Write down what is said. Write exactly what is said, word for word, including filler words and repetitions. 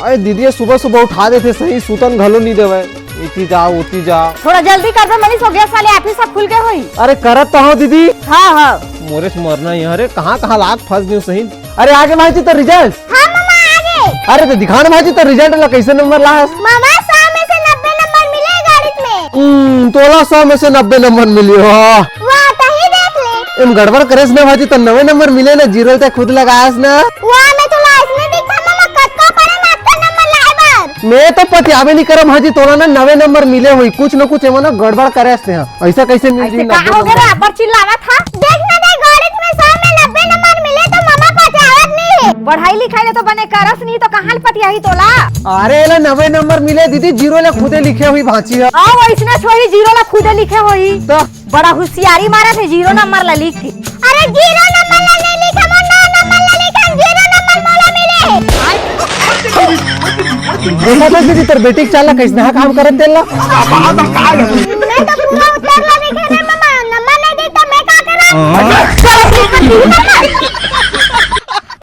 अरे दीदी, ये सुबह सुबह उठा देथे, सही सुतन घलो नहीं देवे। इती जा, उती जा। थोड़ा जल्दी कर दे मनीष, हो गया, साले ऑफिस सब खुल गए होई। अरे करत तो हूँ दीदी। हाँ, हाँ। मोरे से मरना ही है। अरे कहाँ कहाँ लाग फंस गयो सही। अरे आगे भाई जी तो रिजल्ट। हाँ मामा, आगे। अरे तो दिखा ना भाई जी तो रिजल्ट ला, कैसे नंबर ला है? मामा, सौ में से नब्बे नंबर मिले गणित में। हम्म, तोला सौ में से नब्बे नंबर मिली हो। वाह, तही देख ले। एम गड़बड़ करेस ना भाजी, तो नवे नंबर मिले ना, जीरो ते खुद लगायस ना। वाह, मैं तोला इसने दिखा मामा, कतका पढ़े में अतका नंबर लाए बर। मैं तो पतियाबे नहीं करम भाजी, तोला ना नवे नंबर मिले हुई, कुछ न कुछ एमा ना गड़बड़ करेस ते। ऐसा कैसे मिल ऐसे जी का नब्बे हो गया रे, नंबर? अब्बड़ चिल्लावत हा? देख ना, देख, गणित में सौ में नब्बे नंबर मिले तो मामा पतियावत नहीं है। पढ़ाई लिखाई ले तो बने करस नहीं तो कहाँ ले पतियाही तोला? अरे एला नवे नंबर मिले दीदी, जीरो ले खुदे लिखे हुई भांची है। आओ, ऐसने छोही जीरो ला खुदे लिखे होही। तो बड़ा होशियारी मारत हे, जीरो नंबर ला लिख के। अरे जीरो नंबर ला नहीं लिखे, मोर नौ नंबर ला लिखे, जीरो नंबर मोला मिले हे। देखा तो दीदी, तोर बेटी के चाल ला, कैसना काम करत तेला। मैं तो पूरा उत्तर ला लिखे रे मामा, नंबर नहीं दे तो मैं का करब?